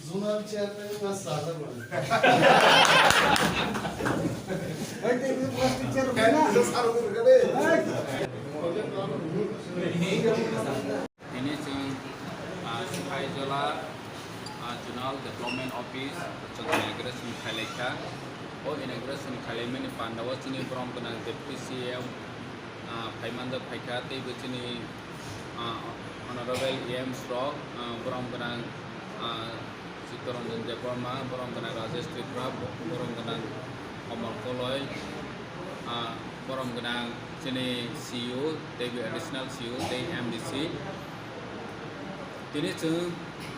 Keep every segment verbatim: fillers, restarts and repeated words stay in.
Zonal chairman ba sir. Tini chwng, ah, Siphaijala, ah, Zonal Development Office chwng inauguration khailaikha. O inauguration khailaimani pandao chini borom gwnang Deputy C E M, ah, phaimanjak phaikha, teibo chini, ah, honorable E Ms rok, ah, borom gwnang, ah, Chittaranjan Debbarma, borom gwnang Rajesh Tripura, bo-, borom gwnang Komol Koloi, ah, borom gwnang chini C E O, teibo additional C E O, tei M D C. Tini chwng,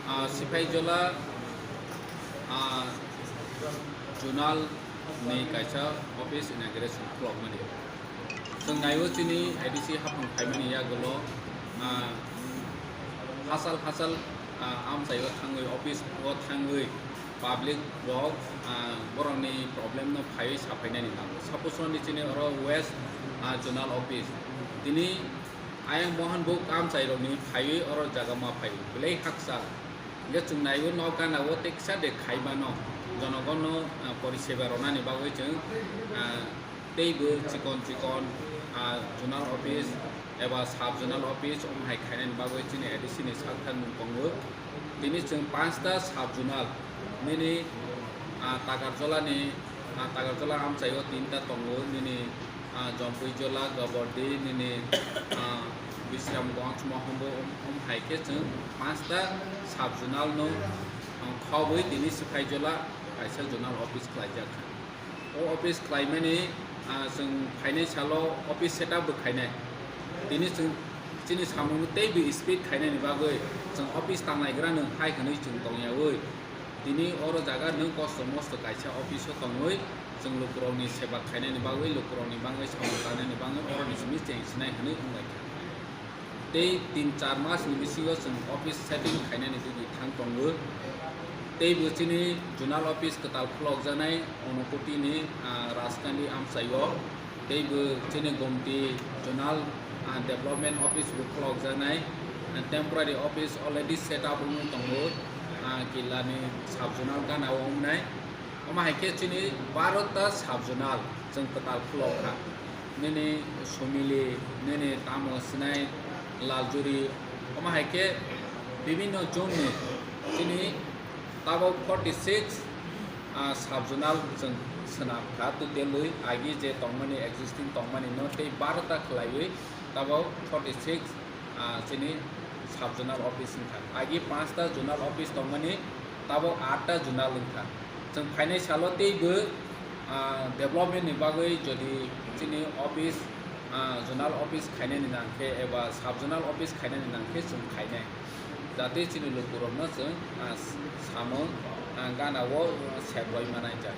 ah, Siphaijala, ah, Zonal ni kaisa office inauguration khulokmani. Chwng naio chini A D C haphang phaimani yagulo, ah, hachal hachal, ah, amchaio thangwi, office o thangwi public rok, ah, borokni problem no phaiwi saphainani nango. Suppose roni chini oro West, ah, Zonal Office. Tini ayang Mohan bo amchairokni phaiwi oro jaga ma phai. Belai haksa. Hingke chwng naiwi nok gana o teksa de khaimano. Jonogono, ah, poriseba rwnani bagwi chwng, ah, teibo chikon chikon, ah, Zonal Office eba Sub Zonal Office omo hai khainani bagwi chini A D C ni sakthang mung tongo. Tini chwng panchta Sub Zonal nini, ah, Takarjala ni, ah, Takarjala amchaio tinta tongo, nini, ah, Jompuijala, Gabardi, nini, ah, Bisramganj, Mohambo, um, um hai khe chwng panchta Sub Zonal no, ah, khobwi tini Siphaijala kaisa Zonal Office khlaijak kha. O office khlaimani, ah, chwng phainai salo office setup bo khainai. Tini chwng chini samungno teibo speed khainani bagwi chwng office tanglaigrano hai hwnwi chwng tongyaui. Tini oro jaga nwng kosto mosto kaisa office o tongwi chwng lukurokni seba khainani bagwi, lukurokni bagwi samung tangnani bagwi oroni simi cheng sinai hwnwi wnglaikha. Tei tin char mas ni bisingo chwng office setting khainani tubui thang tongo. Tei bo chini zonal office kwtal khulokjaknai Unakoti ni, ah, Rajkandi amchaio. Tei bo chini Gomti zonal, ah, development office bo khulokjaknai. Ah, temporary office already set up wngwi tongo, ah, Killa ni sub zonal gana o wngnai. Omo hai khe chini barota sub zonal chwng kwtal khulok kha. Nini Somili, nini tamo sinai Laljuri, omo hai khe bibinno zone ni chini tabok forty six, ah, sub zonal chwng swnam kha, total wi agi je tongmani, existing tongmani no tei barota khlaiwi tabok forty six, ah, chini sub zonal office wngkha. Agi panchta zonal office tongmani, tabok atta zonal wngkha. Chwng phainai salo teibo, ah, development ni bagwi jodi chini office, ah, zonal office khainani nangkhe eba sub zonal office khainani nangkhe chwng khainai. Jate chini lukurokno chwng, ah, samung, ah, gana o, ah, sep rwi manai jak.